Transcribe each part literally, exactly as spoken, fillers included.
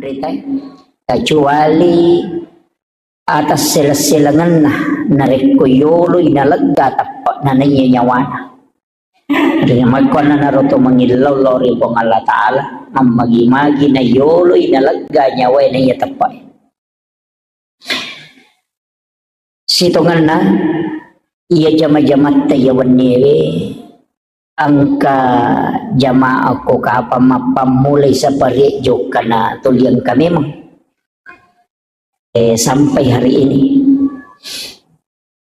Rita, kecuali atas seleng-selengenna, narekko yoloi nalegga teppe'na naiya nyawana. Jadi, makkuannanaro to mangillau lao ri Puang Allah Ta'ala, mammagi-magi na yoloi nalegga nyawae naiya teppe'e. Sitongenna, iya jama-jamatta iya wenniewe, engka jamaah ko kapang mappammulai saparie jokkana tuli engka memang. Eh, sampai hari ini.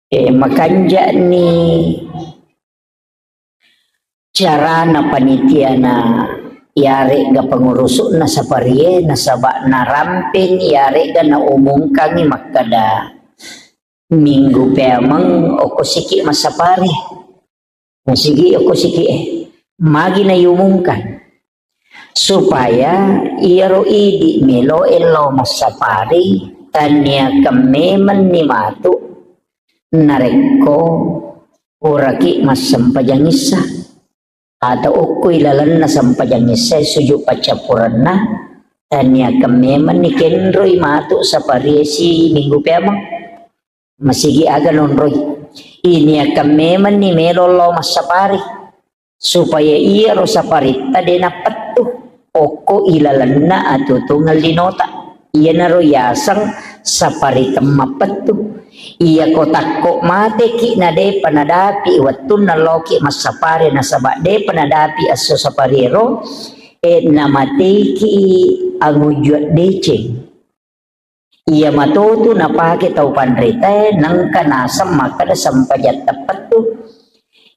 Eh, makanja'ni carana panitiana, iyare'ga pengurusu'na saparie, nasaba narampeni, iyare'ga naumungkangi makkada, minggu peameng okko siki massapari. Masigi okko siki e. Magi naiumungkan. Supaya iyaro idi meloe lao massapari, taniakan memenni matu narekko puraki massempajang issa. Atau okko ilalenna sempajang issa sujud paccappurenna, taniakan memenni kenroi matu saparie si minggu peameng. Masigi aga nonroi. Iniakan memenni melo lao massapari. Supaya iyaro saparitta de nappettu. Okko ilalenna atutungeng linota. Iyanaro yaseng sapari temmappettu. Iyako takko mateki na depa nadapi wettunna laoki massapari nasaba depa nadapi esso sapariero, e, namateki angujua deceng. Iya matotu napake tau panritae, nengka naseng makkeda sempajang teppettu.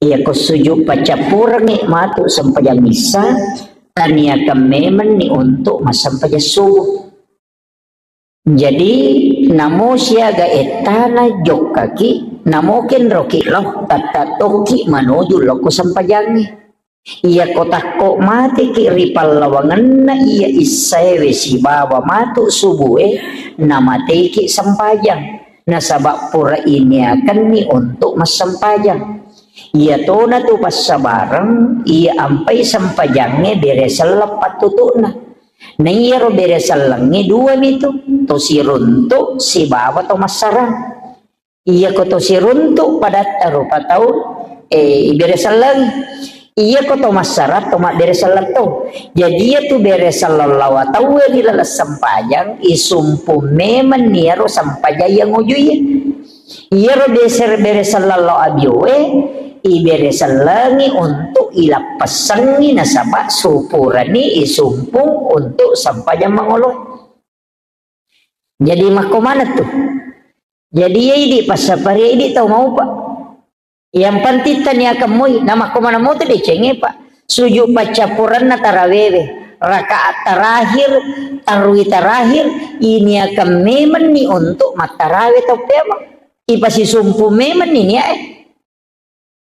Iyako sujud paccappurengngi matu sempajang issa, taniakan memenni untuk massempajang subuh. Jadi, namo siaga ettana jokkaki, namo kenroki lao, tatta tokki manuju lokko sempajangnge. Iyako takko mateki ri pallawangenna iya issaewe sibawa matu subue, namateki sempajang. Nasaba pura iniakenni untuk massempajang. Iyatona tu passabareng, iya ampai sempajangnge bere selleng pattutu'na. Na iyaro bere sellengnge dua mitu, to siruntu sibawa to massarang. Iyako to siruntu padatta rupa tau, eh, ibere selleng. Iyako to massarang to mabbere selleng to. Jadi iya tu bere selleng lawa tauwe ri laleng sempajang, isumpu memeng niaro sempajang iya ngujuiye. Iyaro beser-, bere selleng lao abioe, ibere sellengi untuk ilappessengi nasaba supurani isumpung untuk sempajang mangolo. Jadi makko maneng tu. Jadi iya idi passapari idi tau maupa. Yang penting taniakan moi, na makko maneng moto decengnge, Pak. Sujud paccappurenna tarawewe, rakaat terakhir, tarwi terakhir, iniakan memenni untuk mattarawe tau peameng. Ipasisumpu memenni niae.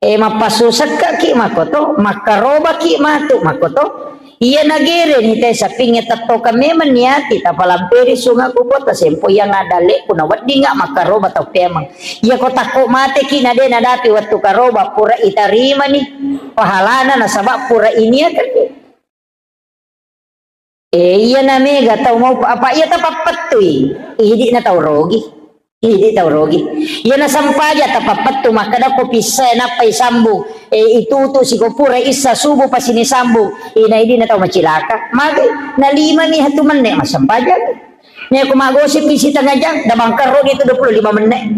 E, mappassusekkaki makkoto, makkarobaki matu makkoto. Iya nagereni te sapingnge tettokang memeng niati, tapalamperi sunga kubota sempo yang ada lekku na weddinga makkaroba tau peameng. Iyako takko mateki na de nadapi wettu karoba, pura itarimani pahalana nasaba pura iniakan. Eh, iya na mega tau mau apa iya tapappettui. Idi na tau rogi. Idi tau rogi. Iya na sempaja tapappettu makkada ko pissa nappai sambung. Eh, itu tu siko pura issa subuh pasini sambung. Ina idi na tau macilaka. Magi na lima mi hatu menne massempajang. Nia ko magosip di sitengah jam, da bangkar rodi tu dua puluh lima menit.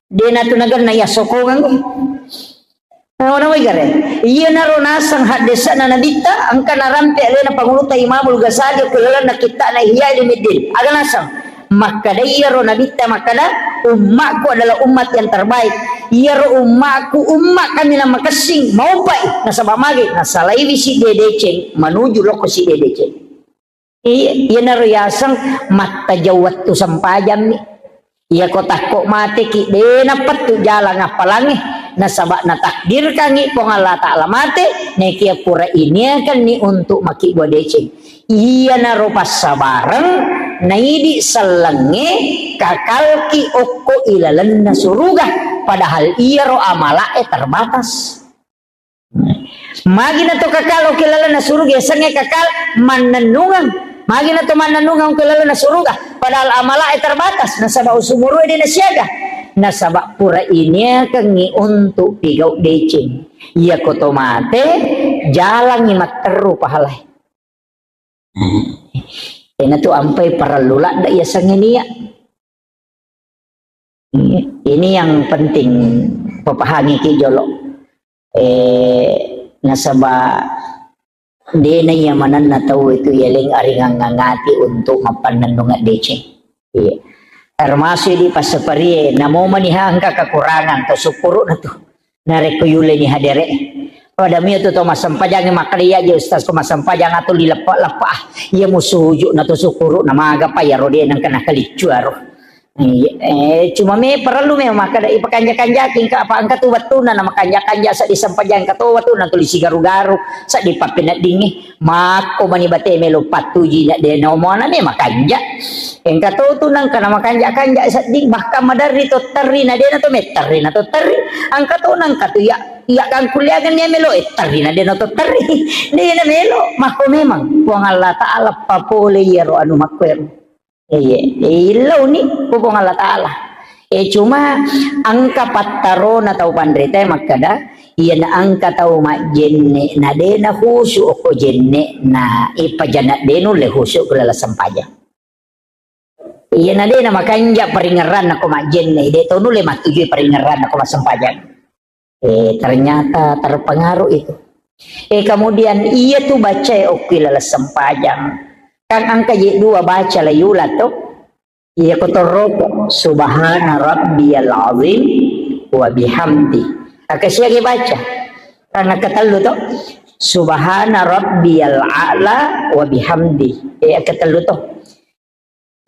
De na tu naganna iya sokongan. Nawa-nawai gare. Iyanaro naseng haddesana Nabitta, engka narampe alena Pangulutta Imamul Ghazali ko lalenna kittana Ihya Ulumuddin. Aga naseng? Makkada iyaro Nabitta makkada, "Ummakku adalah umat yang terbaik." Iyaro ummakku, umma kaminang makessing, maupai. Nasaba magi? Nasalaiwi sidde deceng, manuju lokko sidde deceng. Iya, iyanaro yaseng mattajau wettu sempajammi. Iyako takko mateki, de nappettu jalang appalangnge. Nasaba natakdirkangngi Puang Allah Ta'ala mate, nekia pura iniakanni untuk makibbua deceng. Iyanaro passabareng, naidi sellengnge kakalki okko ilalenna suruga, padahal iyaro amala'e terbatas. Magi na to kakal oki lalenna suruga, yasengnge kakal mannennungeng. Magi na to mannennungeng ke lalenna suruga, padahal amalae terbatas, nasaba usumurue de nasiaga. Nasaba pura iniakengngi untuk pigau deceng. Iya ko to mate, jalangngi matteru pahalae. Ena tu ampai parellu ladde iya sangenia. Ini yang penting papahangi ki jolo. Eh, nasaba dena iya manenna tau itu yeleng aringangati untuk mappannennungeng deceng. Iya. Termasuk di passaparie, namo mani hangka kekurangan, to syukuru na tu. Narekko yuleni hadere. Pada mia tu to massempajang makkeda iya je ustaz ko massempajang atau dileppa-leppa. Iya musuju na to syukuru na maga pa iya rode nang kena keliccu aro. Iya, eh, cuma me perlu me makkeda ipakanja-kanjaki engka apa engka tu wettunna na makanja-kanja sa disempajang engka to wettunna tuli sigaru-garu sa dipappeneddingi. Makko mani bate melo pattuji na de na omonganna me makanja. Engka to tu nangka na makanja-kanja sedding bahkan maderri to terri na de na to metterri na to terri. Engka to nangka tu ya ya kangkuliangan ya melo eh terri na de na to terri. De na melo makko memang Puang Allah Taala papole iyaro anu makko ero. Iya, iya, illauni ku Puang Allah Taala. Eh, cuma engka pattarona tau panrita makkeda, iyana engka tau majjenne na de na khusyuk ko jenne na ipajana de nulle khusyuk ku laleng sempajang. Iyana de na makanja paringerranna ko majjenne, de to nulle mattujui paringerranna ko massempajang. Eh, ternyata terpengaruh itu. Eh, kemudian iya tu baca okki laleng sempajang. Kan engka je dua baca la yula to. Iya ko torroko subhana rabbiyal azim wa bihamdi. Aka siage baca. Kan engka tellu to. Subhana rabbiyal a'la wa bihamdi. Eh, aka tellu to.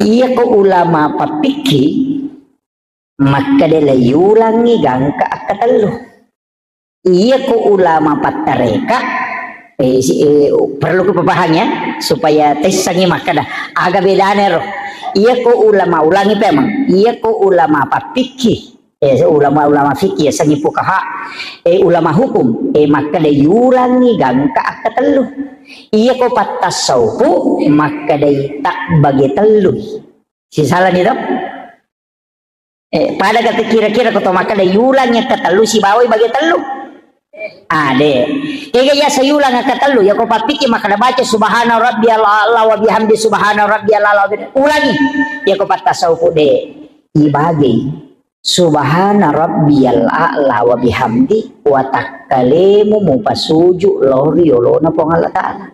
Iyako ulama pappikki, makkeda le yulangngi gangka akkatellu. Iyako ulama pattareka, eh, si-, eh, perlu kupapahang ya, supaya tessangi makkeda, aga bedana ero. Iyako ulama, ulangi pemeng, iyako ulama pappikki, eh, ulama-ulama fikih, yasengngi fuqaha, eh, ulama hukum, eh, makkeda yulangngi gangka akkatellu. Iyako pattasaupu, makkedai tabbage tellu. Sisalani to? Eh, pada kata kira-kira ko to makkeda yulangngi akkatellu sibawai bage tellu. Ah, de. Kega yasa yulang akkatellu, yako pappikki makkeda baca subhana rabbiyal a'la wa bihamdi subhana rabbiyal a'la wa bihamdi. Ulangi. Yako pattasaupu de. Ibagei. Subhana rabbiyal a'la wa bihamdi, watakkalemu mupasuju lao ri yolona Puang Allah Taala.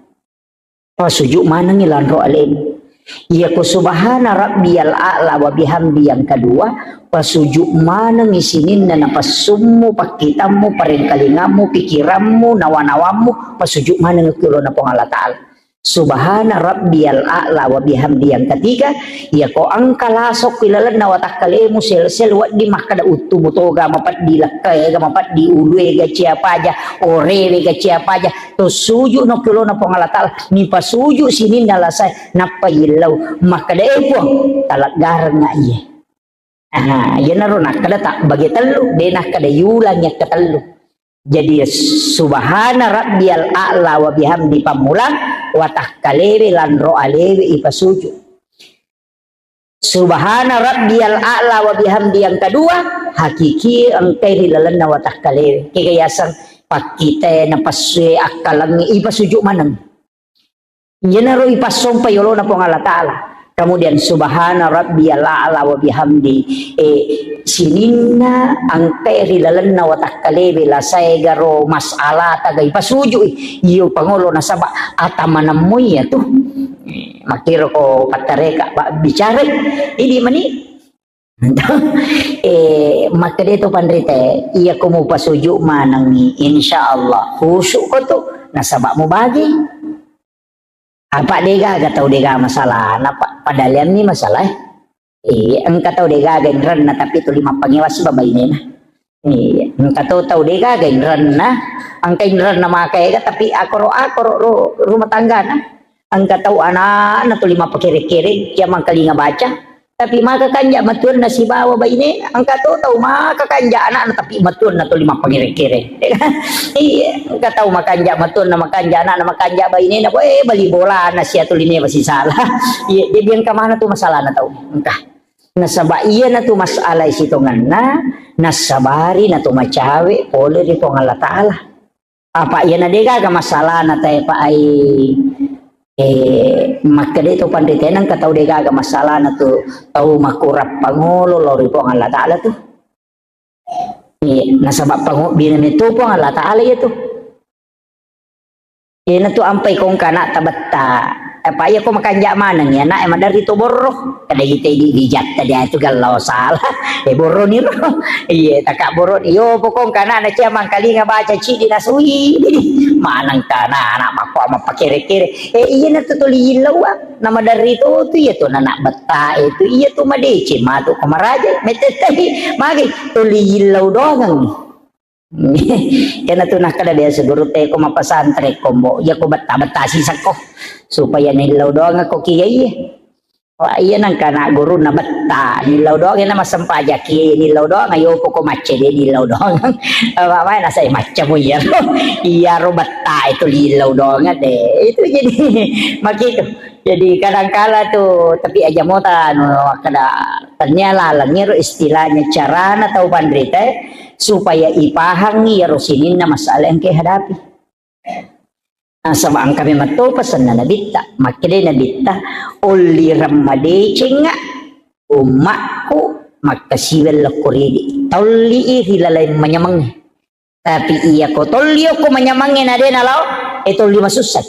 Pasuju manengngi lanro alemu. Iyako subhana rabbiyal a'la wa bihamdi yang kedua, pasuju manengngi sininna napassummu, pakkitammu, parengkalingammu, pikirammu, nawa-nawammu, pasuju manengngi ku yolona Puang Allah Taala. Subhana rabbiyal a'la wa bihamdi yang ketiga, iyako engka lasokki lalenna watakkalemu sel-sel wedding makkeda uttu mutoga mapeddi lekkaega mapeddi uluega ciapaja orewe ga ciapaja to suju no kulona Puang Allah Taala mipasuju sininna lasae nappa yillau makkeda e Puang taleggarengnga iye. Ah, iyanaro nakkeda tabbage tellu, de nakkeda yulang yakkatellu. Jadi, subhana rabbiyal a'la wa bihamdi pammulang, watakkalewe lanro alewe ipasuju. Subhana rabbiyal a'la wa bihamdi yang kedua, hakiki engkai ri lalenna watakkalewe. Kega yaseng pakkite, napassue, akkalengnge, ipasuju maneng. Iyanaro ipassompa yolona Puang Allah Taala. Kemudian subhana rabbiyal a'la wa bihamdi. Eh, sininna engkae ri lalenna watakkalewe lasaegaro masalah taga ipasujui. Iyo pangolo nasaba ata manemmu iya tu. Eh, makkiro ko pattareka, Pak, bicara. Idi mani. Eh, makkeda to panrita, iya ko mupasuju manengngi, insya Allah khusyuk ko tu, nasaba mubagi. Apa degaga tau dega masalah, napa padaleanni masalah. Eh, engka tau degaga inrenna, tapi tuli mappangewa siba bainena. Eh, engka to tau degaga inrenna, engka inrenna makaega, tapi akoro-akoro ru-, rumah tanggana. Engka tau anakna tuli mappakere-kere, kia mangkalinga baca. Tapi maka kanja matuanna sibawa baine, engka to tau maka kanja anakna tapi matuanna tuli mappangere-kere. Iya, engka tau makanja matuanna, makanja anakna, makanja bainena, eh, bali bolana sia tuli ne masisala. Iya, jadi engka mana tu masalahna tau. Engka. Nasaba iyana tu masalah sitongenna, nasabari na tu macawe pole ri Puang Allah Taala. Apa iyana degaga masalahna tae pa ai, eh, makkeda to panrita nengka tau degaga masalahna tu tau makurang pangolo lao ri Puang Allah Taala tu. Eh, nasaba pangobbina metu Puang Allah Taala iya tu. Iyana tu ampai kongka anak tabetta. Apa iya ko makanja maneng ya anak maderri to borro. Kada ite di dijatta dia tu gallau salah. Eh, borro ni ro. Iya, taka borro ni. Yo pokongka anak na cia mangkalinga baca cidi nasui. Maneng kana anak makko mappakere-kere. Eh, iyana tu tuli illau, ah. Namaderri to tu iya tu anak betta itu iya tu madeceng matu ko maraja. Mete tahi magi tuli illau doangeng. Iyana tu nakkeda biasa guru te ko mapesantren ko mbo, iya ko betta-betta sisakko supaya nillau doang ko kiai. Wah, iya nengka anak guru na betta, nillau doang na massempajang ki, nillau doang ayo poko macce de nillau doang. Apa mai nasai macca mu iya ro. Iya ro betta itu lillau doang de. Itu jadi makitu. Jadi kadangkala tu tapi aja mota anu kada tania laleng ro istilahnya carana tau panrita supaya ipahangngi iyaro sininna masalah engka ihadapi. Nasaba engka memang to pesanna Nabitta, makkeda Nabitta, "Ollireng madecengnga ummakku makkasiweng lokko ridi, tolli i ri laleng manyameng." Tapi iya ko tolli okko manyameng na de nalao, e tolli masussa.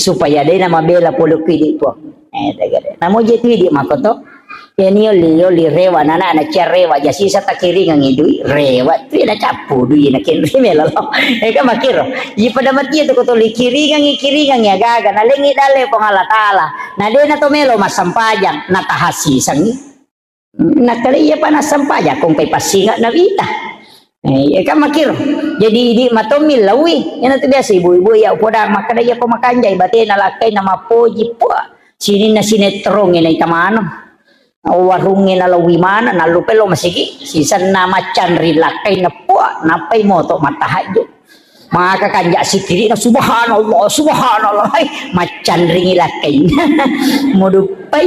Supaya de namabela pole ku idi Puang. Eh, tegere. Namo je tu idi makoto. Ya ni oli oli rewa nana na cia rewa ja sisa takiringang idui rewa tu na cappu dui na kenri melo. Eh, kan makiro. Ji pada mati tu ko tolli kiringang kiringang ya gaga na lengi dale Puang Allah Taala. Na de na to melo massempajang na tahasisangi. Nakkeda iya pa nassempajang, kongkai passinga Nabitta. Eh, iya kan makkiro. Jadi idi matommi laui. Iyana tu biasa ibu-ibu iya upoda makkeda iya ko makanjai batena lakkainna mappoji, puah. Sininna sinetrongnge naita maneng. Warungnge nalaui maneng, nallupai lo masigi. Sisenna maccanri lakkainna, puah, nappai moto mattahajju. Maka kanja sikirina, "Subhanallah, subhanallah." Hai, maccanringi lakkainna. Moduppai.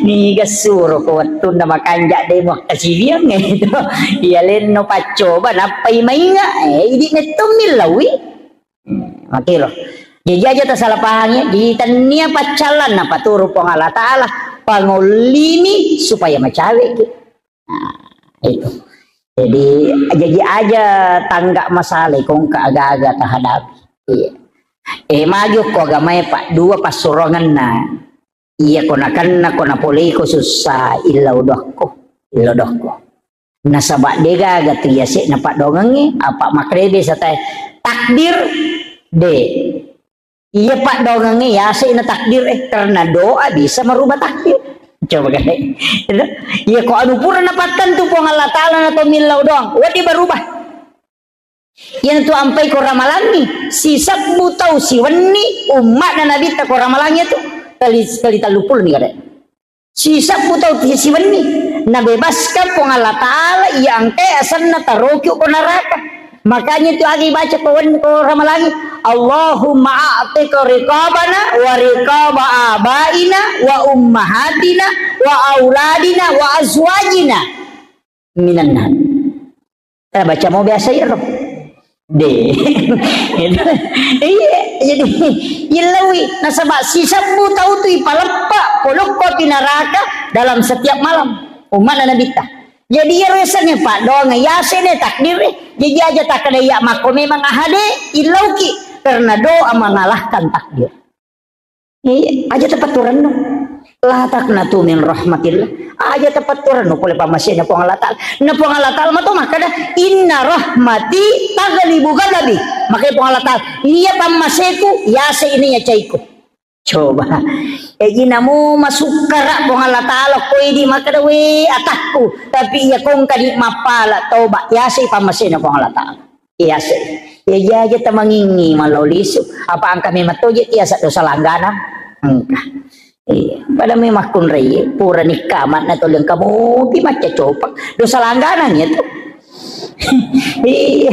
Niga suro ko wettunna makanja de muakkasiwiang itu. Iya lenno paccoba nappai mainga. Eh, idi mettommi laui. Hmm, makiro. Jadi aja tasala pahangi, di tannia paccallan napaturu Puang Allah Taala, pangollimi supaya macaweki. Nah, itu. Jadi, jadi aja tangga masalah kongka aga-aga tahadapi. Iya. Eh, maju ko agamae, Pak, dua passurongenna. Iya ko nakenna ko napoleiko sussa, illau dokko, illau dokko. Nasaba de gaga tu iya se na padongengnge, apa makrebe satai takdir de. Iya, paddoangengnge yase na takdir, eh, karena doa bisa merubah takdir. Coba kan, eh. Iya, ko anu pura napattentu Puang Allah Taala na to millau doang, wedding berubah. Iyanatu ampai ko ramalangngi, sisebbu tau siwenni umma'na Nabitta ko ramalangngi tu, kali, kali telluppulo ni kade. Sisebbu tau ti-, siwenni, nabebaskan Puang Allah Taala iya engkae asenna taroki ko neraka. Makanya itu agi baca ko wen-, ko ramalangngi, "Allahumma a'tiq riqabana wa riqaba abaina wa ummahatina wa auladina wa azwajina minan nar." Tabaca mo biasa iyaro. De. Iya, jadi illaui nasaba sisebbu tau tu ipaleppa polokko api neraka dalam setiap malam. Umma'na Nabitta. Jadi iyaro yasengnge paddoang yasene takdir. Jadi aja takkeda iya makko memang ahade illauki karena doa mengalahkan takdir. Iya, aja tapatturenno. La taqnatu min rahmatillah. Aja tapatturenno pole pammasena Puang Allah Taala. Na Puang Allah Taala mato makkeda, "Inna rahmati taghlibu ghadabi." Makanya Puang Allah Taala, iya pammaseku, yase ini ya caiku. Coba. Eh, inamo masukkara Puang Allah Taala ko idi makkeda, "We atakku." Tapi iya kongka di mappala toba, yase pammasena Puang Allah Taala. Iya se. Iya jaja tamangingi mallau lisu. Apa engka memang toje tiasa dosa langganang? Engka. Iya, pada memang makkunrai, pura nikah, makna tolong kamu, pi macca copang. Dosa langganan ya tuh. Iya,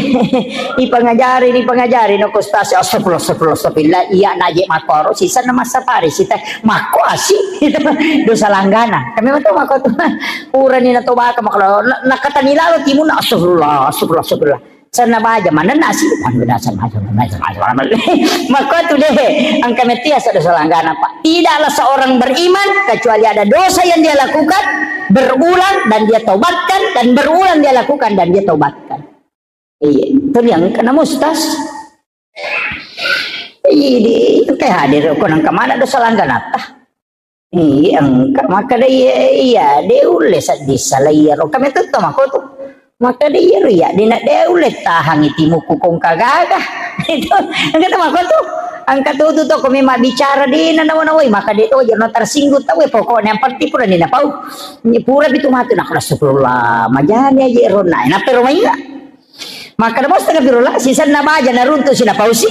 ipangajari, ipangajari, no kostasi, astagfirullah, astagfirullah, astagfirullah. Iya, naje makoro, sisa na masa pari, sita, mako asi, itu dosa langganan. Kami mah tuh mako tuh, pura ni na tobaka, makalo, na-, nakatani lalo timun, astagfirullah, astagfirullah, astagfirullah. Sanna baja, manenna si, mako tu deh, angka metti asa dosa langganan, Pak. Tidaklah seorang beriman kecuali ada dosa yang dia lakukan, berulang dan dia taubatkan, dan berulang dia lakukan dan dia taubatkan. Iya, itu yang kena mustas. Iya, di, itu kayak hadir, kok nang kemana dosa langganan, tah? Iya, engka makkeda iya, iya, de ulle sedding sala iyaro. Kami tetto mako tu. Makkeda iyaro iya, de na de ulle tahangi timuku kongka gaga. Itu, engka tu mako tu. Engka tu tu toko memang bicara de na nawa-nawai, maka de to jerno tersinggung tau, pokoknya yang penting pura ni napau. Ni pura pitu matu, nah, astagfirullah, majani aja ronna. Napero mainga. Makkeda mo astagfirullah, sisenna baja naruntu sinapausi.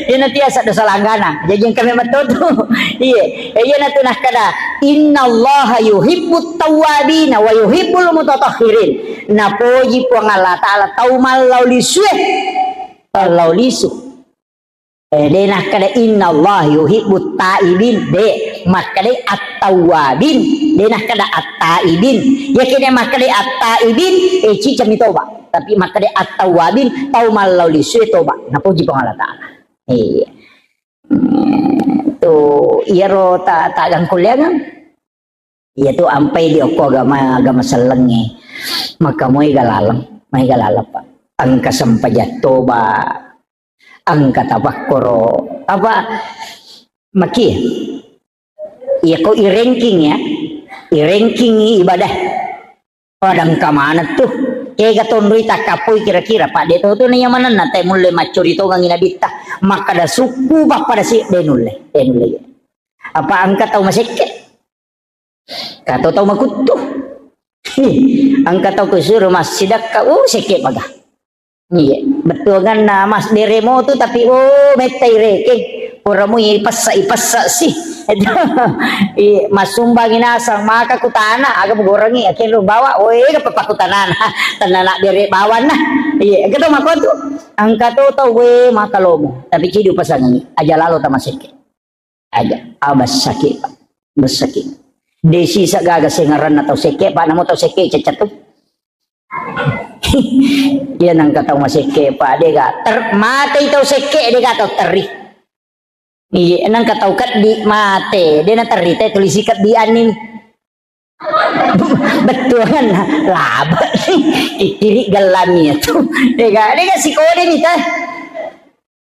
Iyana tiasa dosa langganan. Jaji engka memang totu. Iya. Iyana tu nakkeda, "Innallaha yuhibbut tawwabina wa yuhibbul mutatahhirin." Napoji Puang Allah Taala tau mallau lisue. Mallau lisu. Eh, de nakkeda, "Innallaha yuhibbut taibin." De, makkeda at-tawwabin. De nakkeda at-taibin. Yakkeda makkeda at-taibin, eh, cicami toba. Tapi makkeda at-tawwabin, tau mallau lisue toba. Napoji Puang Allah Taala. Iya. Hmm, tu, iyaro ta, ta gangkulleangang. Iya tu ampai di okko agama, agama sellengnge. Maka moi galaleng, moi galaleng, Pak. Engka sempajang toba, engka tapakkoro. Apa, maki? Iya ko i ranking ya. I ranking ibadah. Pada engka maneng tu. Kega tonroi takkappoi kira-kira, Pak, de to tu na iya manenna te mulle maccori tongengi nabitta. Makkeda sukku pappada si, de nulle, de nulle. Apa engka tau masekke? Kato tau makuttu. Hi, engka tau kusuro massidakka, uh, sekke baga. Iya, bettuanganna mas bere mo tu, tapi, oh, mettai rekeng. Pura mui ipessa, ipessa si. Iya, massumbangi nasang, maka kutana, aga mugorengi, akhirnya bawa, oh, ega papa kutanana. Tanana bere bawanna. Iya, engka tau mako tu. Engka to tau, we, maka lomo. Tapi cidu pasangi, aja lalo tamasekke. Aja, ah, bessaki, Pak. Bessaki. De sisa gaga sengaranna tau sekke, Pak, namo tau sekke ceccetu. Iya nangka tau masekke, Pak, dega ter-, matei tau sekke, dega tau terri. Iya, nangka tau keddi mate, de na terri te tulisi keddi anni. Bettuanna, laba. Kiri gelami itu. Dega, dega sikode ni teh.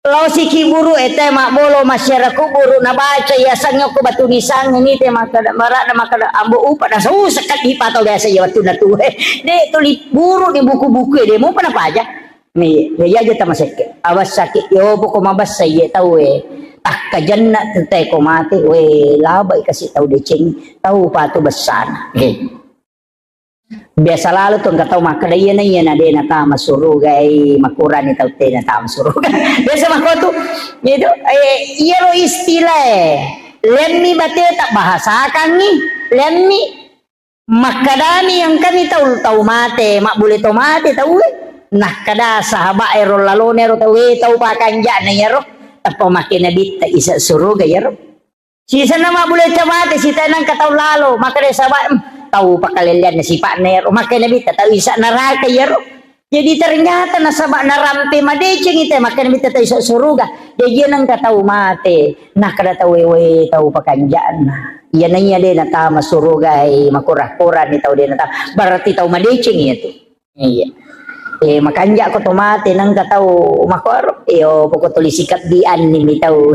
Lao siki buru ete mabbolo masyarakat buru nabaca yasengnge ko batu nisangnge ni te makkeda, marada makkeda, ambo upa na susah kan dipato biasa ya wettunna tuwe. De tuli buru di buku-buku de mupa napaja. Ni, ya aja tamasekke. Awas sakit yo poko mabassa ye tau e. Takkajenna te ko mate we labai kasi tau deceng, tau patu bessana. Eh. Biasa lalo tu engka tau makkeda, "Iyana, iyana de natama suruga, eh, makurani tau te natama suruga." Biasa makko tu. Itu, eh, iyaro istilah, eh, lemmi bateta bahasakangngi, lemmi. Makkedami engkani tau, tau mate, mabbule to mate tau, eh. Nakkeda sahabat ero lalone ero tau, eh, tau pakanjana iyaro. Tappa makkeda nabitta isa suruga iyaro. Sisenna mabbule to mate, sita nengka tau lalo, makkeda saba, em, tau pakalelleanna sipa'na iyaro, makkeda nabitta tau isa neraka iyaro. Jadi ternyata nasaba narampe madecengi te, makkeda nabitta tau isa suruga. Jaji nengka tau mate, nakkeda tau wewe tau pakanja'na. Iyana iya de natama suruga, eh, makura-kurani tau de natama. Berarti tau madecengi iyatu. Iya. Eh, makanja ko to mate nengka tau makoro. Iyo, poko tuli sikap di anni mi tau.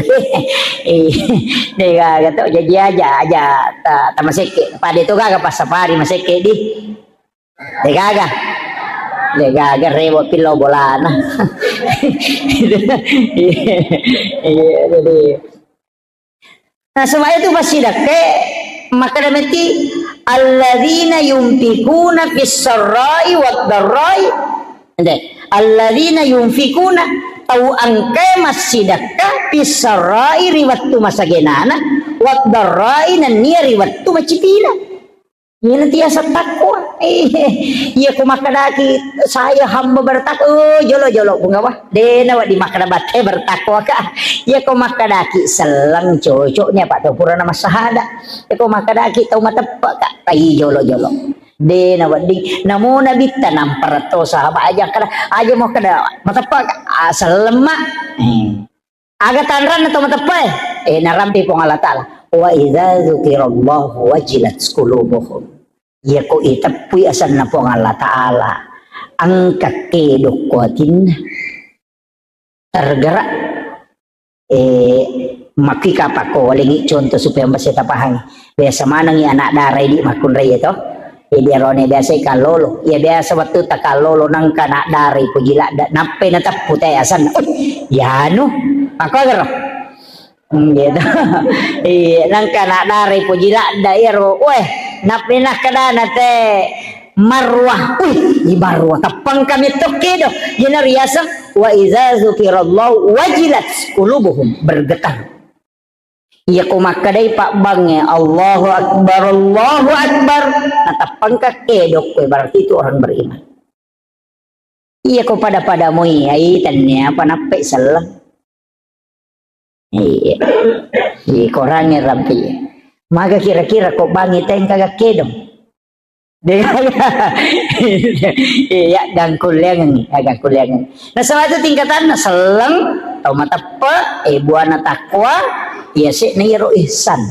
Eh, de gaga to jaji aja, aja ta, ta masekke. Pade to gaga passapari masekke di. De gaga. De gaga rewo pillo bolana. Iya, jadi Nasaba itu passidakkae makkeda metti, "Alladzina yunfikuna fis sarra'i wad darra'i." Ente, "Alladzina yunfikuna," tau engkae massidakka, "fis sarra'i," ri wettu masagenana, Waddarra'i, nennia ri wettu macipina. Iyana tiaseng takwa. Eh, iya ko makkedaki saya hamba bertakwa, oh, jolo-jolo, Pungawa. De nawedding makkeda batte bertakwa ka. Iya ko makkedaki selleng cocoknya, Pak, to purana massahada. Iya ko makkedaki tau mateppe ka, ai jolo-jolo. De nawedding. Namo nabitta namperetto sahabat aja kada, aja mau kada mateppe ka. Ah, selleng ma. Eh. Aga tanranna to mateppae? Eh, narampe Puang Allah Ta'ala. Wa idza dzukirallahu wajilat qulubuhum. Iya ko iteppui asenna Puang Allah Ta'ala, engka kedok ko atinna. Tergerak. Eh, makki kapakko walengi contoh supaya mbase tapahangi. Biasa manengi anak dara idi makkunrai to. Jadi arone biasa kallolo. Iya biasa wettu takallolo nangka anak dara ipoji ladda. Nappai nateppu te asenna. Oh, yanu. Makko gero. Hmm, gitu. Iya, nangka anak dara ipoji ladda iyaro. Weh, nappai nakkedana te Marwah. Wih, di Marwah. Teppang kami tokki do. Iyana riaseng. Wa idza dzukirallahu wajilat qulubuhum. Bergetar. Iya ko makkedai pabbangnge, "Allahu Akbar, Allahu Akbar." Nateppangka kedok, koe berarti itu orang beriman. Iya ko pada-pada moi, ai tennia apa nappai selleng. Iya. Iya, korangnge rampi. Maga kira-kira ko bangi tengka ga kedong. Iya, gangkulleangengngi, ya, gangkulleangengngi. Nasaba itu tingkatanna selleng, tau mateppe, eh, buana takwa, iya se'na iyaro ihsan.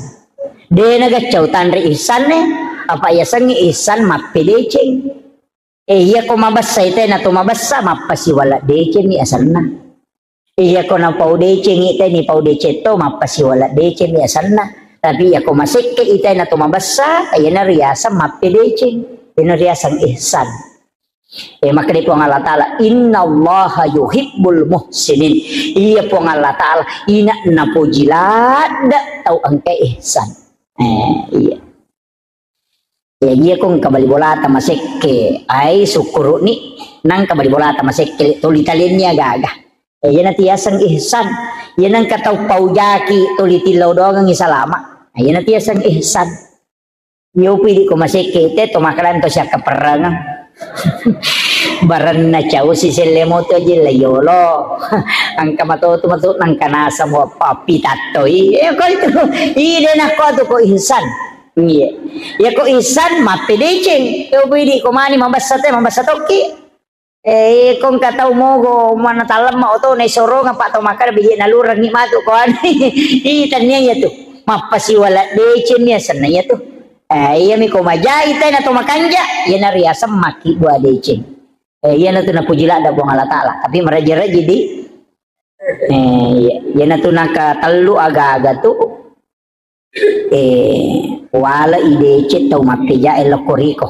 De nagaccau tanre ihsanne, apa yasengnge ihsan mappedeceng. Eh, iya ko mabessa ite na to mabessa, mappasiwala deceng mi asenna. Iya ko napau decengngi te, nipau deceng to, mappasiwala deceng mi asenna. Tapi iya ko masekke ite na to mabessa, iyana riaseng mappedeceng. Iyana riaseng ihsan. Eh, makkeda Puang Allah Ta'ala, "Innallaha yuhibbul muhsinin." Iya Puang Allah Ta'ala, ina napoji ladda tau engka ihsan. Eh, iya. Ya, iya ko engka bali bolata masekke, ai sukkuru'ni, nangka bali bolata masekke, tuli talenni aga-aga. Eh, iyana tiaseng ihsan. Iya nangka tau paujaki, tuli tillau doangengngi salama. Iyana tiaseng ihsan. Yopi idi ko masekke, te to makanan to siakka perrangeng. Barenna cau si selle moto aja la yolo. Engka matotu matu nangka nasamo pappi tattoi. Eh, ko itu. Ide nakko tu ko ihsan. Iya. Ya ko ihsan mappedeceng. Yopi idi ko mani mabessa te, mabessa tokki. Eh, ko engka tau mogo mana tallemma oto na isorongeng pa to makkeda biji nalurengngi matu ko anu. Ih, tennia iya tu. Mappasiwala deceng mi asenna iya tu. Eh, iya mi ko majai te na to makanja, iyana riaseng makki bua deceng. Eh, iyana tu napuji ladda Puang Allah Ta'ala. Tapi maraji-raji di. Eh, iya, iyana tu naka tellu aga-aga tu. Eh, wala i deceng tau mappeja e lokko riko.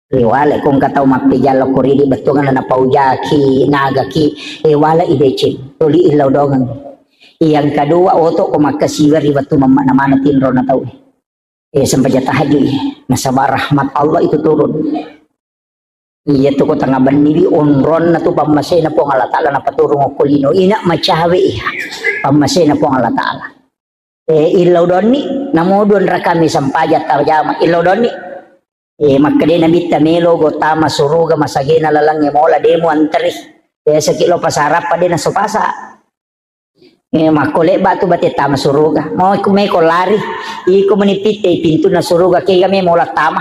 Riwale ko engka tau mappeja lokko ridi bettuanna napaujaki, nagaki, eh, wala i deceng, tuli illau dongeng. Yang kedua, oto ko makkasiwa ri wettu mamma namana tinro na tau. Eh, sempaja tahajud, eh, nasaba rahmat Allah itu turun. Iya tu ko tengah benni wi onronna tu pammasena Puang Allah Ta'ala napaturung okko lino. Ina macawe, eh, pammasena Puang Allah Ta'ala. Eh, illau donni, namo dua rakami sempajang tajama, illau donni. Eh, makkeda Nabitta melo go tama suruga masagena lalengnge mola demo anteri. Biasa ki lo pasarappa de naso pasa. Eh, makko lebba tu bate tama suruga. Mau iku meko lari. Iko meni pitte pintunna suruga kega me mola tama.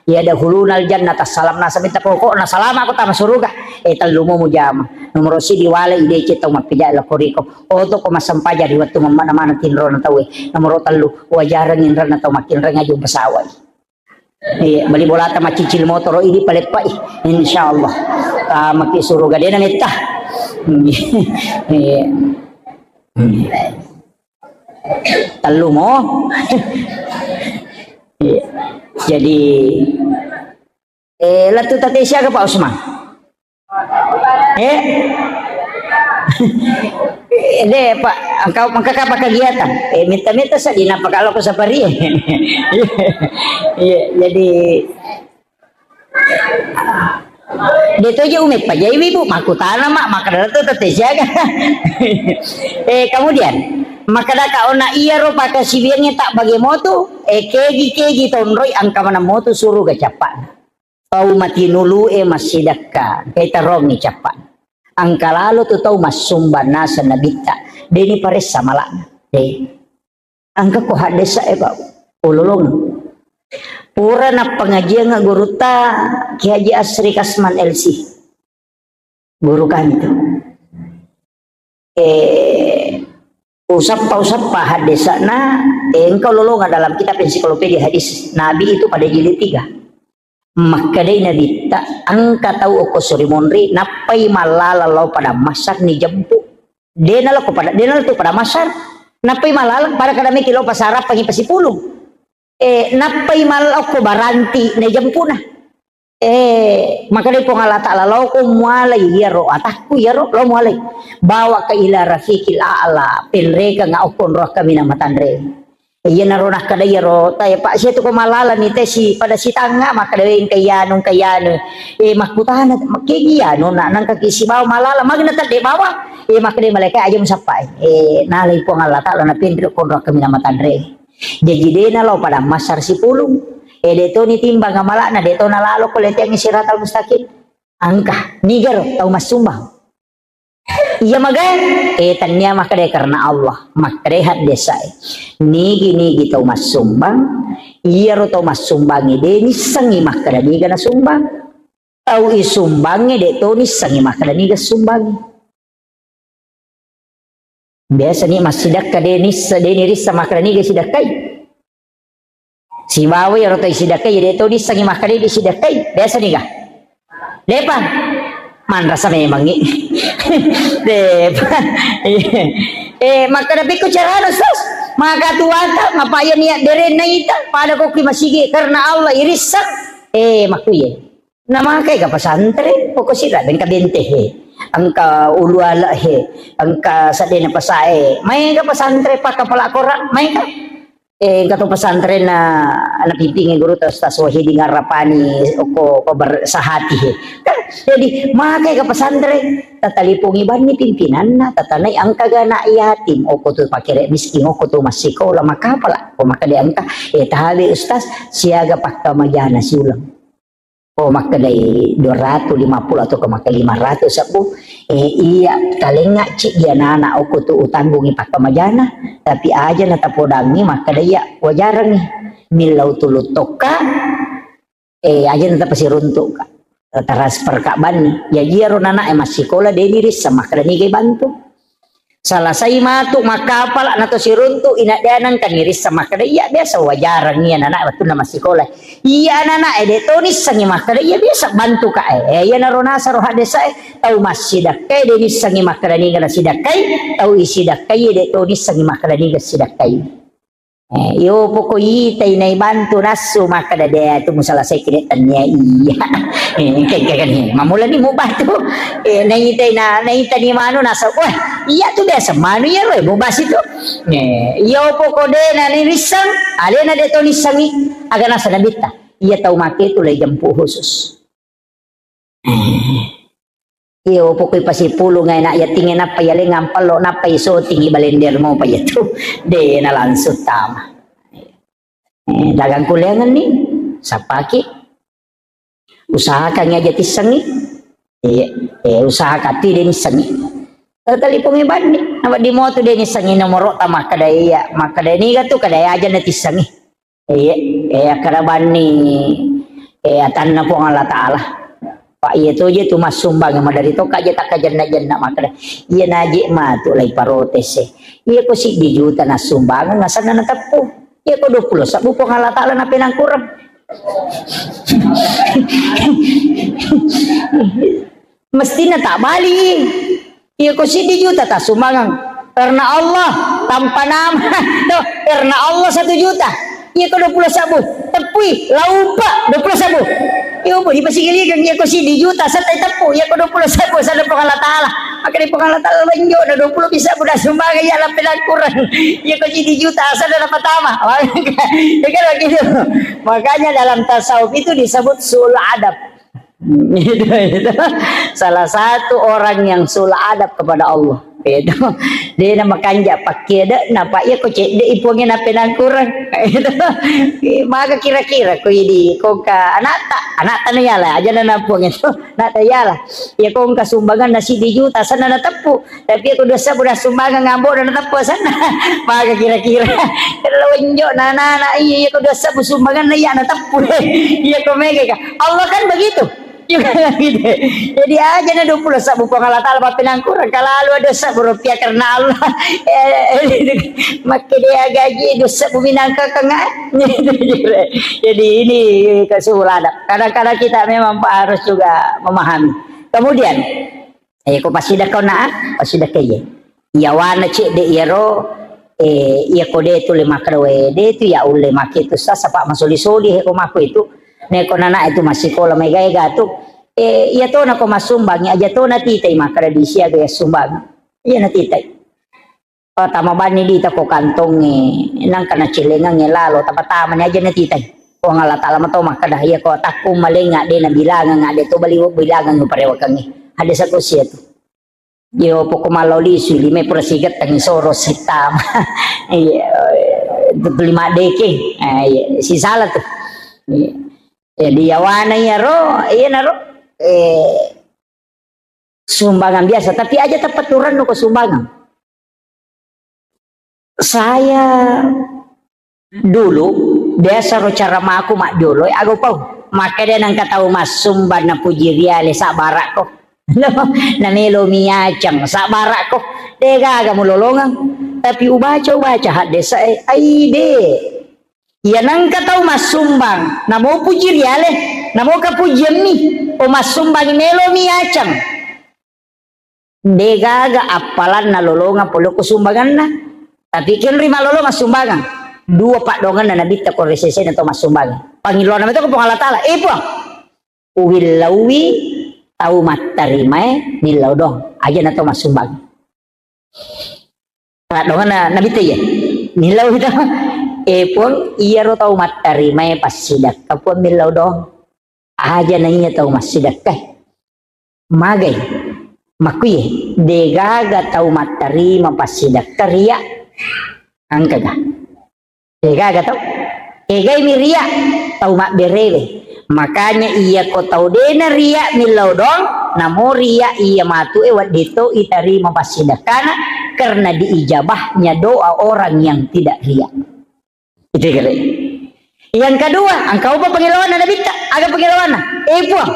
Ya dahulunal jannata salam nasa minta pokokna salama ko tama suruga. Eh, tellu mo mujama. Nomoro sidi wale i deceng tau mappeja lokko riko. Oto ko massempajang ri wettu mammana-mana tinrona tauwe. Nomoro tellu, wajareng inrenna tau makkinreng aju pesawai. Iya, bali bolata maccicil motoro idi paleppai. Insyaallah. Tamaki suruga dena metta. Iya. Tellu mo. Iya. Jadi, eh, lettu tate siaga Pak Usman? Eh? Eh, de, Pak, engkau mengkakapa kegiatan? Eh, minta-minta saja napa kalau ke sapari. Iya, jadi de toje ume pajai ibu, makutana mak, maka lettu tate siaga. Eh, kemudian Makkedaka ona iyaro pakkasiwiyangnge tabbage motu, eh, kegi-kegi tonroi engka maneng motu suruga cappa'na. Tau matinulu'e massidakka, engkai tarongi cappa'na. Engka lalo tu tau massumbang naseng nabitta, deni paressa mala'na. De. Engka ko haddesa e, Pak, ulolong. Pura nappengajiang gurutta Kiai Haji Asri Kasman L C. Guru kami tu. Eh, usappa-usappa haddesa'na, eh, engka ulolonga dalam kitab ensiklopedia hadis Nabi itu pada jilid tiga. Makkedai Nabitta, engka tau okko suri monri, nappai mallala lao pada masar ni jempu. Dena lao ko pada, dena lao tu pada masar, nappai mallala pada kada meki lao pasarappangi pasipulung. Eh, nappai mallala okko baranti na jempuna. Eh, makkedai Puang Allah Ta'ala, "Lao ko mualai iyaro atakku iyaro, lao mualai. Bawa ka ila rafiqil a'la, penrekeng okko nroa kaminang matanre." Iyanaro nakkeda iyaro tae, Pak, sia tu ko malala mi te si pada sitangnga, makkeda, "Wé, engka iyanu, engka iyanu." Eh, makkutana, "Makkegi iyanu, nak nangka ki sibawa malala, magna tedde bawa?" Eh, makkeda malaika, "Aja musappai." Eh, nalai Puang Allah Ta'ala napenre okko nroa kaminang matanre. Jaji dena lao pada masar sipulung. Eh, de toni timbang amala'na, de tona lalo ko leteangngi siratal mustaqim. Engka, nigaro tau massumbang. Iya maga, eh, tannia makkeda karena Allah, makkeda haddesae. Nigi-nigi tau massumbang, iyaro tau massumbangnge de nissengi makkeda niga nasumbang. Tau isumbangnge de to nissengi makkeda niga sumbangnge. Biasa ni massidakka de nissa, de nirissa makkeda niga sidakkai. Sibawa iyaro tau isidakkai, de to nissengi makkeda de sidakkai. Biasa niga? Depa. Manrasa memangngi. Depa. Eh, makkeda pikku carana, Ustaz? Maka tuata, mapaya niat berenna ita, pada kokki masigi karena Allah irisseng. Eh, makkuye. Namakai ka pesantren, pokok sira engka bente he, engka ulu ala he, engka sadena pasae. Maega pesantren pakkapala Korang, maega. Eh, engka to pesantren na, na pipingi guru to Ustaz Wahidin Arrapani, oko, oko ber-, sahati he. Kan, jadi, makai ka pesantren, tatalipongi banni pimpinanna, tatanai engka ga anak yatim, oko tu pakere miskin, oko tu massikola, makapala, ko makkeda engka, eh, tabe Ustaz, siaga pakkamajana siuleng. Oh, makkedai dua ratus lima puluh atau ke makkeda lima ratus sebbu. Eh, iya, talengnga ci dia nana okko tu utanggungi pakkamajana, tapi aja na tapodangi makkeda iya wajarangi. Millau tulu tokka, eh, aja na tapasiruntuk ka. Transfer ka banni. Ya, iya ro nana e massikola, deni rissa makkeda niga bantu. Salasai matu makkapala na to siruntu, ina de nengka nirissa makkeda, iya biasa wajarang iya nana wettunna massikola. Iya nana e de to nissengi makkeda, iya biasa bantu ka e. Eh, iya naro nasaro haddesa e, tau massidakkai de nissengi makkeda niga nasidakkai, tau isidakkai de to nissengi makkeda niga sidakkai. Eh, iyo poko itai naibantu nassu makkeda de tu musalasai kide tannia iya. Eh, engka, engka kan, eh, mamulani mubatu. Eh, naitai na, naitani manu nasau. Wah, iya tu biasa manu iya ro, eh, mubasi tu. Eh, iyo poko de na nirisseng, alena de to nissengi, aga nasa nabitta. Iya tau make tu lai jempu khusus. Eh. Iyo, pokoi pasipulung ai nak yatinge nappa yaleng ampallo nappa isotingi balender mopa iya tu. De na langsung tama. Eh, dagang kuliangan ni, sapaki. Usahakan aja tissengi. Iya, eh, usahakan tu de nissengi. Talipongi banni, apa di motu de nissengi nomoro ta makkeda iya, makkeda niga tu kada aja na tissengi. Iya, eh, akkeda banni, eh, atanna Puang Allah Ta'ala. Pak, iya to je tu massumbang, madari to kaje takkajenna-jenna makkeda. Iya naje matu lai protes e. Iya ko siddi juta nassumbang, nasanna nateppu. Iya ko dua puluh sebbu Puang Allah Ta'ala napenangkurang. Mestina tak bali. Iya ko siddi juta tassumbangeng karena Allah tanpa nama. Tuh, karena Allah satu juta. Iya ko dua puluh sebbu, teppui, laupa dua puluh sebbu. Iya ko dipasigiligeng, iya ko siddi juta, settai teppu, iya ko dua puluh sebbu, sadda Puang Allah Ta'ala. Maka di Puang Allah Ta'ala lenjo, na dua puluh bisa buda sumbangeng, iya lape kurang. Iya ko siddi juta, sadda na pertama. Ya kan begitu. Makanya dalam tasawuf itu disebut sul adab. Itu, itu. Salah satu orang yang su'ul adab kepada Allah. Itu, de na makanja pakke de, napa iya ko cedde i puangnge na penangkurang. Itu, maga kira-kira ko idi, ko ka anakta, anakta na yala, aja na puang itu, anakta yala. Iya ko engka sumbangan na siddi juta, sana na teppu. Tapi iya ko dua sebbu na sumbangan ngambo na teppu sana. Maga kira-kira. Kalau enjo na, na, na, iya, iya ko dua sebbu sumbangan na iya na teppu. Iya ko mega ka. Allah kan begitu. Juga gitu. Jadi aja na dua puluh sebbu Puang Allah Ta'ala mappenangkurang, kalau ada sebbu rupiah karena Allah. Eh, makke dia gaji dua sebbu minangka kang. Jadi ini kesulada. Kadang-kadang kita memang harus juga memahami. Kemudian, eh, ko pasidakka na, pasidakka iya. Iyawana cedde iyaro, eh, iya ko de tu le makkeda, we, de tu ya ulle make tu sasa, Pak, masoli-soli he ko mako itu. Ne ko nana itu masikola mega-ega tu. Eh, iya to na ko massumbang, aja to na titai makkeda di siaga ya sumbang. Iya na titai. Oh, tama bani di tako kantongnge, nangka na celengangnge lalo, tama-tama ni aja na titai. Puang Allah Ta'ala mato makkeda, iya ko takku malenga de na bilangang, ade to bali bilangang parewakangnge. Ada satu sia tu. Yo, poko mallau lisu, lima pura sigettengi soro sittama. Iya, eh, lima deke. Eh, iya, sisala tu. Iya. Jadi, yawana iyaro, iyanaro, eh, sumbangan biasa. Tapi aja tepatturannu ko sumbangan. Saya dulu, biasa ro caramaku majjolo, eh, aga upau. Makkeda nengka tau massumbang napuji riale, sabbarakko. Namelo mi acang, sabbarakko. Degaga mulolongeng. Tapi ubaca, ubaca haddesa, eh, aide. Iya nengka tau massumbang, namo puji riale, namo kapujiemmi, o massumbang melo mi acang. Degaga appalanna lolongang pole ko sumbanganna. Tapi kenri malolongeng sumbangan. Dua paddoangenna nabitta ko ri sesena to massumbang. Pangilloanna meto ko Puang Allah Ta'ala. Eh, Puang, uwillauwi tau mattarimae millau doang. Aja na to massumbang. Paddoangenna nabitta iya. Millau itu. Eh, Puang, iyaro tau mattarimae passidakka, Puang, millau doang. Aja na iya tau massidakka. Magai, makkuye, degaga tau mattarima passidakka ria. Engkaga? Degaga tau? Egai mi ria, tau mabberewe. Makanya iya ko tau dena ria millau doang, namo ria iya matu e wedding to itarima passidakkana karena diijabahnya doa orang yang tidak ria. Itu kira. Yang kedua, engka upa pengeloana nabitta, aga pengeloana? Eh, Puang,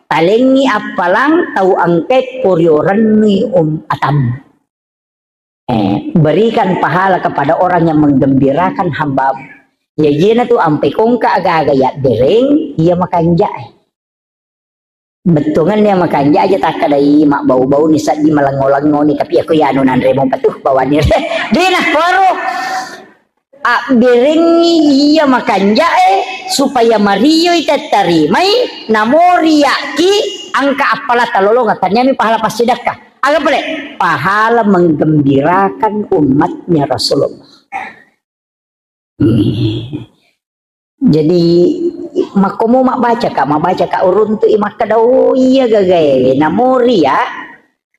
talengi appalang tau engkai poriorennui um atam. Eh, berikan pahala kepada orang yang menggembirakan hambamu. Ya, jena tu ampe kongka aga-aga ya bereng, iya makanjak. Bettuangenna makanja aja takkadai mabbau-bau ni, seddi malengo-lengo ni, tapi aku ya anu nanre mopa tu bawani. Dena koro abberengi iya makanja e supaya marioi tattarimai, namori yaki angka appala talolonga, taniami pahala passidakka. Aga pale? Pahala menggembirakan umatnya Rasulullah. Jadi, makkomo mabbacaka, mabbacaka, uruntu'i makkeda, "Oh, iya gagae." Namori ya,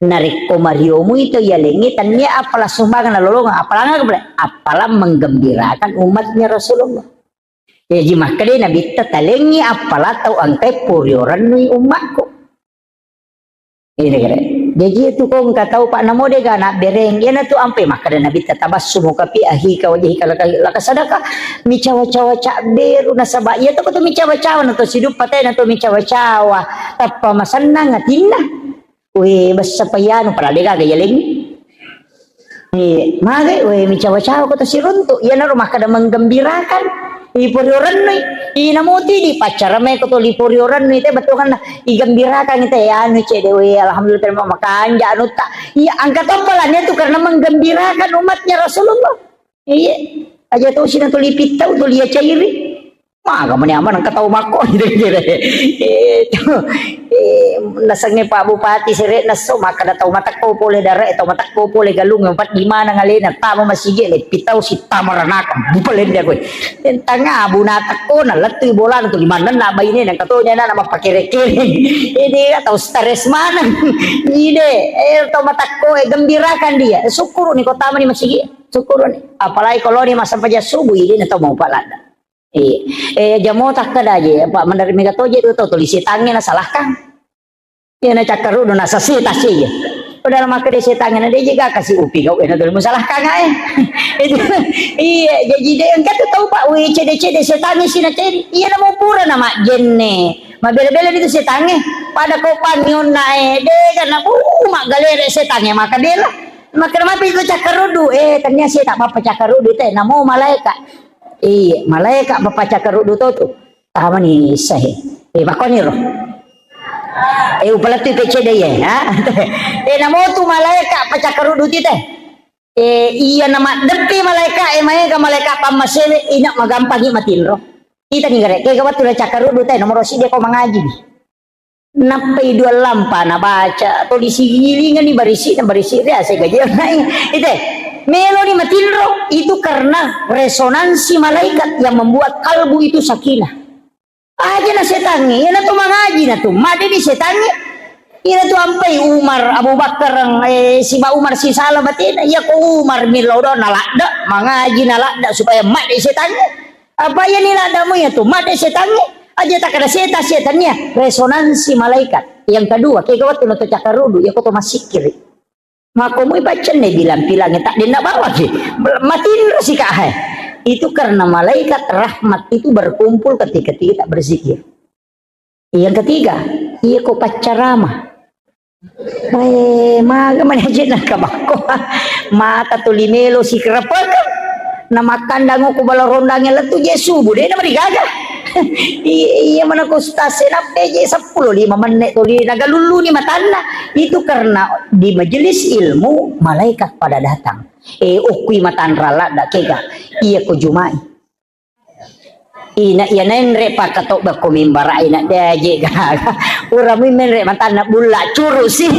narekko mariomui to yalengnge, tania apala sumbangan nalolongeng, apalanga, apala menggembirakan umatnya Rasulullah. Jaji makkeda Nabitta, "Talengngi apala tau engkai poriorennui ummakku." Ini kere. Jaji itu ko engka tau, Pak, namo dega anak bereng. Iyanatu ampe makkeda Nabitta, "Tabassumuka fi akhika wajhika laka, laka sadaka." Micawa-cawa cabberu nasaba iya to ko to micawa-cawa na to siduppa tena to micawa-cawa. Tappa masennang atinna. We, bessa payanu padahal dega aga yalengngi. Iya, magai, we, micawa-cawa ko to siruntu. Iyanaro makkeda menggembirakan. Iporiorennu, inamo tu idi paccara mai ko to liporiorennu te bettuanna igembirakan te anu cede, we, alhamdulillah terima makanja anutta. Iya, angka to palanya tu karena menggembirakan umatnya Rasulullah. Iya, aja to sina to lipittau to lia cairi. Aga mani aman engka tau makko gitu, gitu. Eh, tu, eh, nasengnge Pak Bupati sere'na esso, makkeda tau matekko pole dare'e, tau matekko pole galung, empat di mana ngalena, tama masigi, le pitau si tama ranaka, bupalende aku. Tentang abu na tekko, na lettu bolana tu, di mana na baine, na katonya na mappakere-kere. Ini atau stres mana? Ide, eh, tau matekko, eh, gembirakan dia. Syukur ni kota mani masigi, syukur ni. Apalagi kalau ni masa paja subuh, ini na tau mau palada. Iya. Eh, jamo takkeda je, apa, mendarat mega toje tu tau tuli setangnge nasalahkan. Iya, na cakkaruddu nasasita si je. Padahal makkeda setangnge na deje ga kasi upi gau, eh, na tuli musalahkan ae. Itu, iya, jadi de engka tu tau, Pak, wih, cede-cede setangnge si na cede. Iya, na mau pura na majjenne. Mabela-bela itu setangnge. Pada kau pangion na, eh, de kan na, uh, maggalere setangnge maka bela. Makkeda mapi itu cakkaruddu, eh, tania seta mappa cakkaruddu te, namo malaika. Iya, malaika mapacakkaruddu to tu. Tamani issahe. Eh, makkoniro. Eh, upalettui pecce de ye, ha? Eh, namo tu malaika pacakkaruddu tite. Eh, iya na maddeppi malaika, eh, maega malaika pammasewe, ina magampangi matinro. Kita ni gare, kega wettu na cakkaruddu te, nomoro siddi ko mangaji. Nappai dua lampa nabaca, atau disigilingani barisi, na barisi ria, saya gaji naik. Itu, meloni matinro, itu karena resonansi malaikat yang membuat kalbu itu sakinah. Aja na setangnge, iya na tu mangaji na tu, madeni setangnge. Iya na tu ampai Umar, Abu Bakar, eh, siba Umar si salah batena, iya ko Umar millau do na ladda, mangaji na ladda supaya madde setangnge. Apa iya ni laddamu iya tu, madde setangnge. Aja tak ada setan, setannya resonansi malaikat. Yang kedua, kega wettu na tu cakkarudu, iya ko to masikiri. Makkomui baccenne bilang-bilang tak denna bawaki. Matinro si kak hai. Itu karena malaikat rahmat itu berkumpul ketika kita berzikir. Yang ketiga, iya ko paccarama. Eh, maga mani aja nang kabakko. Mata tuli melo si kerepek. Na makkandang ko bala rondangnge lettu je subuh, de na marigaga. Iya, iya mana ko stase nappe je seppulo lima menne tuli na galulluni matanna. Itu karena di majelis ilmu malaikat pada datang. Eh, okkui matanra ladda kega. Iya ko jumai. Ina iya nenre pakkatobba ko mimbar ina de aje gaga. Ura mi menre matanna bulla curu si.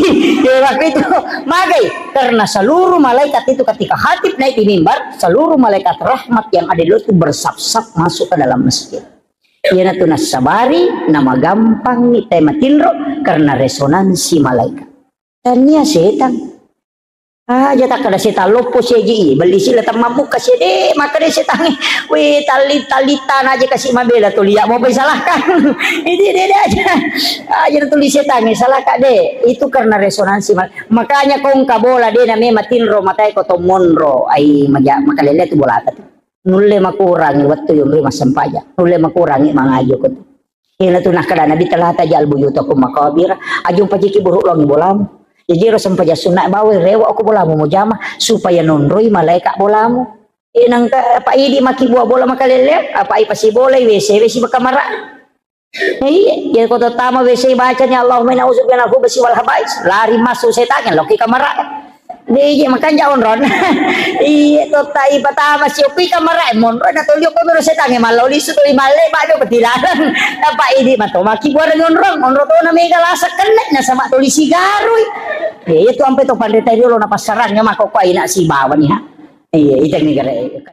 Ya, waktu itu magai karena seluruh malaikat itu ketika khatib naik di mimbar, seluruh malaikat rahmat yang ada di luar itu bersap-sap masuk ke dalam masjid. Iyanatu nassabari namagampang ni te matinro karena resonansi malaikat. Tania setang. Aja takkada setang loppo seji i, belli sila temmabbuka sede, makkada setangnge, "We, talli-, tallitana aja kasi mabela tuli, ya mau pai salahkan." Itu dede aja. Aja tuli setangnge, salahka de. Itu karena resonansi ma-, makanya kongka bola de na memang tinro matae ko to monro, ai maja-, makalele tu bolata tu. Nulle makurangi wettu yonroi massempajang. Nulle makurangi mangaji ko tu. Iyanatu nakkeda Nabi, "Tala taj'al buyutakum maqabir." Aja umpajiki buruk longi bolamu. Jaji ero sempajang sunna bawai rewa ko bolamu mujama supaya nonroi malaika bolamu. Eh, nangka apa idi maki bua bola makalele, apa i pasi bola i W C, W C kamara. Eh, iya, ya ko tama W C bacanya Allahumma inna a'udzubika minal khubusi wal khabais. Lari masuk setan, loki kamara. Deje makanja onrong. Iya, totta ipatama si okui kamara, eh, monro na tolio ko mero setangnge, mallau lisu toli malle, bado petilarang. Apa idi mato maki buareng onrong, onro to na mega lasa kenne, na sama toli sigarui. Iya, iya tu ampe to pandeta riolo na passarangnge mako ko aina si bawani ha. Iya, ita ni gare.